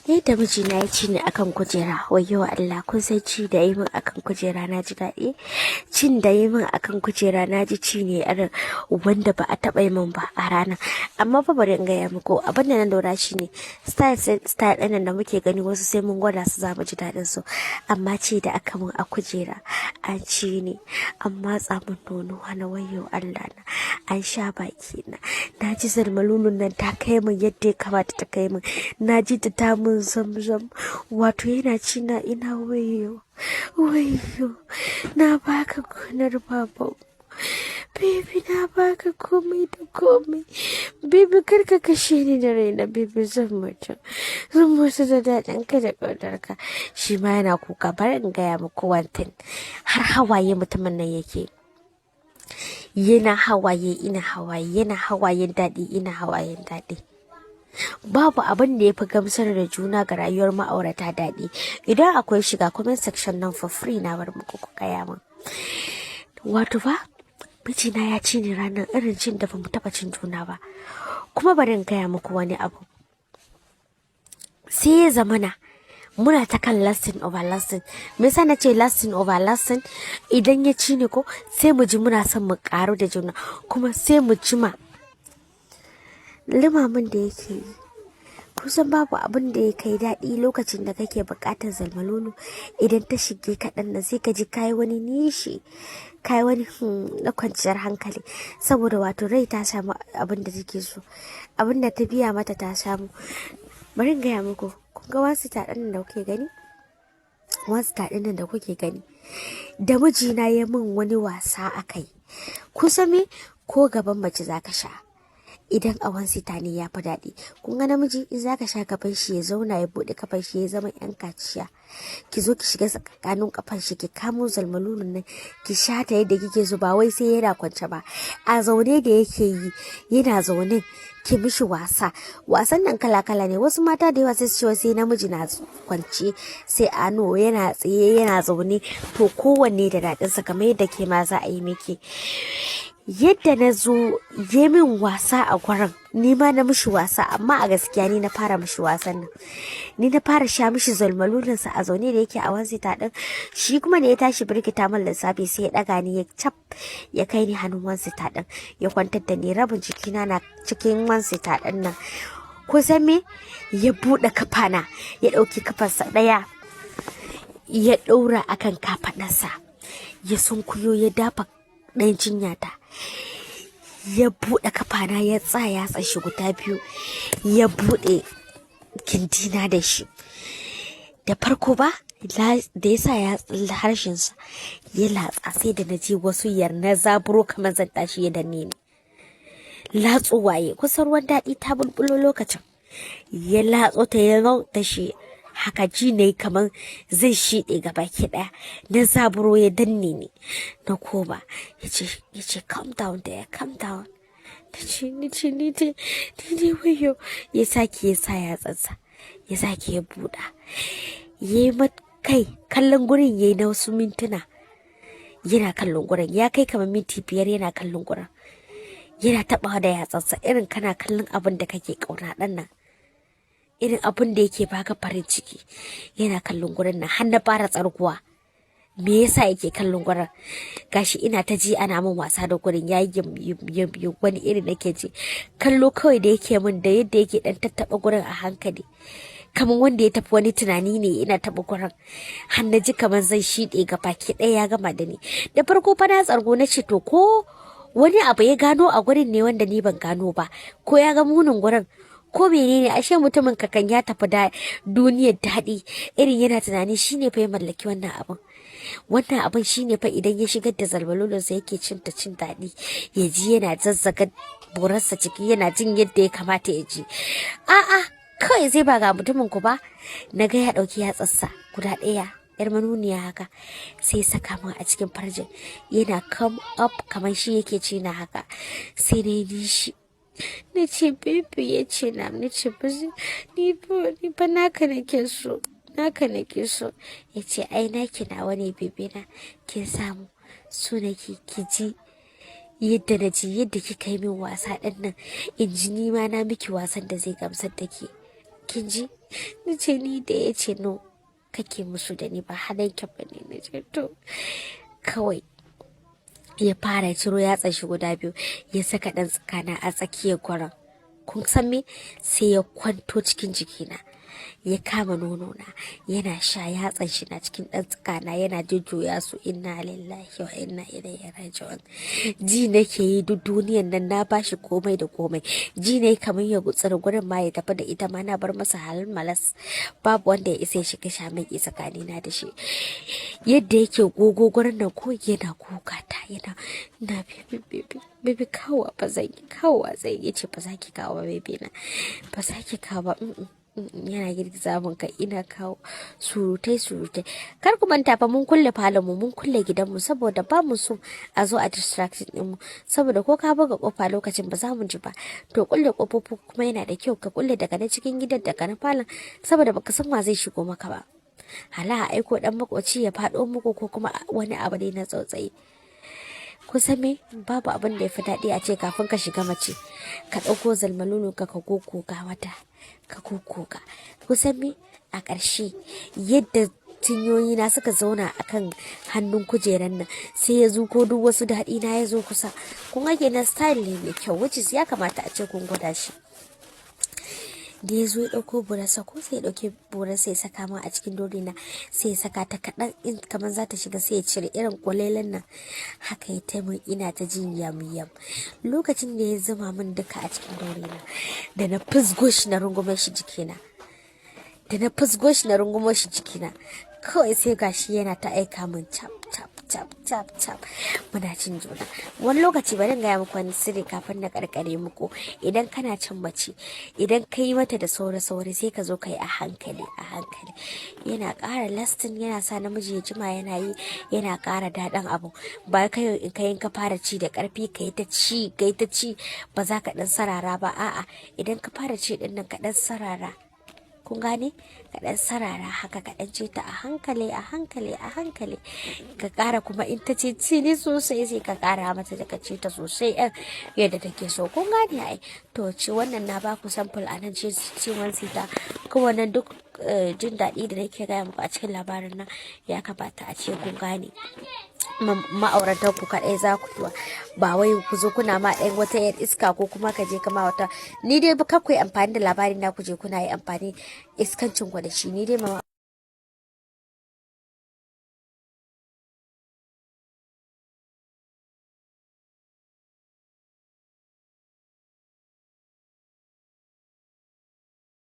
Yadda mijina ya ci ni akan kujera, wayyo Allah, kun san ci da yi min akan kujera na ji daɗi. Cin da yi min akan kujera na ji ci ne irin wanda ba a taɓa yi min ba a ranar. Amma fa bari in gaya muku abin da na lura shi ne, style style ɗin da muke gani, wasu sai mun gwada su za mu ji daɗin su. Amma ci da aka min a kujera, an ci ni, an matsa min nono na, wayyo Allah na, an sha baki na. Na ji zalmalulun nan ta kai min yadda ya kamata ta kai min. Na ji ta min zamzam, wato yana ci na ina wayyo wayyo, na baka gonar baban, baby, na baka komai da komai, baby, kar ka kashe ni da raina, baby, zan mutu, zan mutu da daɗin ka da ƙaunar ka. Shi ma yana kuka. Bari in gaya muku one thing, har hawaye mutumin nan yake. Yana hawaye, ina hawaye, yana hawayen daɗi, ina hawayen daɗi. Babu abin da ya fi gamsar da juna ga rayuwar ma'aurata daɗi. Idan akwai, shiga comment section nan for free, na bar muku, ku gaya min. Wato fa mijina ya ci ni ranar irin cin da bamu taɓa cin juna ba. Kuma bari in gaya muku wani abu, sai ya zamana muna ta kan lasting over lasting. Me yasa na ce lasting over lasting? Idan ya ci ni ko, sai mu ji muna son mu karu da juna, kuma sai mu jima limamin da yake yi. Kusan babu abin da ya kai daɗi lokacin da kake buƙatar zalmalolo, idan ta shige kaɗan nan, sai ka ji kayi wani nishi, kayi wani na kwanciyar hankali, saboda wato rai ta samu abin da take so, abin da ta biya mata ta samu. Bari in gaya muku, kun ga wasu taɗin da kuke gani, wasu taɗin nan da kuke gani, da mijina ya min wani wasa a kai, kusa me ko gaban mace zaka sha idan a one seater ne, ya fi daɗi. Kun ga namiji, in zaka sha gaban shi, ya zauna, ya buɗe kafan shi, ya zama yan kaciya, ki zo ki shiga tsakanin kafan shi, ki kamo zalmalulun nan, ki sha ta yadda kike so. Ba wai sai yana kwance ba, a zaune da yake yi, yana zaune, ki mishi wasa. Wasan nan kala kala ne. Wasu mata da yawa sai su ce sai namiji na kwance, sai ano yana tsaye, yana zaune. To, kowanne da daɗinsa, kamar yadda ke ma za a yi miki. Yadda na zo ya min wasa a gurin, ni ma na mishi wasa. Amma a gaskiya ni na fara mishi wasan nan, ni na fara sha mishi zalmalulinsa a zaune da yake a one seater din. Shi kuma da ya tashi birkita min lissafi, sai ya daga ni, ya cap, ya kai ni hannun one seater din, ya kwantar da ni, rabin jikina na cikin one seater din nan. Kusan me ya buɗe kafana, ya ɗauki kafarsa ɗaya ya ɗaura akan kafaɗarsa, ya sunkuyo, ya dafa ɗayan cinyata, ya buɗe kafana, ya tsaya shi guda biyu, ya buɗe gindina da shi. Da farko ba da ya sa ya harshensa ya latsa, sai da na ji wasu yarna zaburo kamar zan tashi, ya danne ni. Latsuwaye kusan ruwan daɗi ta bulbulo lokacin ya latso ta, ya ta shi haka, ji ne kamar zai shiɗe gaba ki ɗaya. Na zaburo, ya danne ni, na koma. Ya ce, "Calm down there, calm down." Na ce, ni ce, ni ce, ni ne, wayo. Ya sake ya sa yatsansa, ya sake ya buɗa, ya yi kai kallon gurin, ya yi na wasu mintuna yana kallon gurin. Ya kai kamar minti 5 yana kallon gurin, yana taɓawa da yatsansa, irin kana kallon abin da kake ƙauna ɗan nan, irin abin da yake baka farin ciki. Yana kallon gurin nan har na fara tsarguwa. Me yasa yake kallon gurin? Gashi ina ta ji ana min wasa da gurin, ya yi yim yim, wani iri nake ji. Kallo kawai da yake min, da yadda yake dan tattaba gurin a hankali, kamar wanda ya tafi wani tunani ne, ina taɓa gurin har na ji kamar zai shiɗe ga baki ɗaya, ya gama da ni. Da farko fa na tsargo, na ce to ko wani abu ya gano a gurin ne wanda ni ban gano ba, ko ya ga munin gurin, ko menene. Ashe mutumin kakan ya tafi da duniyar daɗi, irin yana tunani shine fa ya mallaki wannan abin. Wannan abin shine fa idan ya shigar da zalbalolinsa yake cin ta, cin daɗi, ya ji yana zazzaga borarsa ciki, yana jin yadda ya kamata ya ji. A'a, kawai zai ba ga mutumin ku ba, na ga ya ɗauki yatsarsa guda ɗaya, yar manuniya haka, sai saka min a cikin farjin, yana come up kamar shi yake ci na haka. Sai na yi nishi, na ce, "Baby." Ya ce, "Na." Na ce, "Ba ni fa naka nake so, naka nake so." Ya ce, "Ai naki nawa ne, baby na, kin samu. So nake ki ji yadda na ji yadda kika yi min wasa ɗin nan, in ji ni ma na miki wasan da zai gamsar da ke, kin ji?" Ni ce, "Ni da." Ya ce, "No, kake musu da ni, ba halin ki ba ne." Na ce, "To." Kawai ya fara ciro yatsa shi guda biyu, ya saka ɗan tsakana a tsakiyar gurin. Kun san me? Sai ya kwanto cikin jikina, ya kama nono na yana sha. Yatsan shi na cikin ɗan tsakana yana jujjuya su. Inna lillahi wa inna ilaihi raji'un. Ji nake yi duk duniyan nan na bashi komai da komai. Ji ne kamar ya gutsura gurin ma ya tafi da ita ma, na bar masa halin malas, babu wanda ya isa ya shiga shamaki tsakanina da shi. Yadda yake gogo gurin nan ko yana kuka ta, yana na, "Baby, baby, baby, kawo ba zan yi, kawo zan yi." Ce, "Ba za ki kawo ba, baby na, ba za ki kawo ba." Yana girgiza mun kai, ina kawo surutai surutai. Kar ku manta fa, mun kulle falon mu, mun kulle gidan mu, saboda ba mu so a zo a distraction din mu, saboda ko ka buga kofa lokacin ba za mu ji ba. To, kulle kofofi kuma yana da kyau, ka kulle daga na cikin gidan, daga na falon, saboda baka san wa zai shigo maka ba. Hala a aiko dan makoci ya faɗo muku, ko kuma wani abu dai na tsautsayi. Kusa me, babu abin da ya fi daɗi a ce kafin ka shiga mace ka ɗauko zalmalulu ka gogoga mata, ka gogoga. Kusan me, a ƙarshe yadda cinyoyi na suka zauna akan hannun kujeran nan, sai ya zuko duk wasu daɗi na ya zo kusa. Kun ga na style ne mai kyau, which is ya kamata a ce kun gwada shi. Da ya zo ya ɗauko burarsa ko, sai ya ɗauki burarsa ya saka min a cikin dorina, sai ya saka ta kaɗan in kamar za ta shiga, sai ya cire, irin kwalelan nan haka ya taimun. Ina ta jin yam yam lokacin da ya zuma min duka a cikin dorina. Da na fusgo shi na rungume shi jikina, da na fusgo shi na rungumo shi jikina, kawai sai gashi yana ta aika min cap cap cap cap cap, muna cin juna. Wani lokaci, bari in gaya muku wani sirri kafin na karkare muku. Idan kana cin mace, idan ka yi mata da sauri sauri, sai ka zo ka yi a hankali a hankali, yana ƙara lasting, yana sa namiji ya jima yana yi, yana ƙara daɗin abu. Ba kai in ka ka fara ci da ƙarfi, ka yi ta ci, ka yi ta ci, ba za ka ɗan sarara ba. A'a, idan ka fara ci ɗin nan, ka ɗan sarara. Kun gane? Ka ɗan sarara haka, ka ɗan ce ta a hankali a hankali a hankali, ka ƙara kuma. In ta ce ci ni sosai, sai ka ƙara mata da ka ce ta sosai yan yadda take so. Kun gane ai? To, ci wannan na ba ku sample a nan, ce ciwon sita kuma wannan duk jin daɗi da nake gaya muku a cikin labarin nan, ya kamata a ce kun gane. Ma'auratan ku kaɗai za ku yi, ba wai ku zo kuna ma ɗan wata yar iska, ko kuma ka je kama wata. Ni dai ba ku yi amfani da labarin na ku je kuna yi amfani iskancin ku da shi. Ni dai ma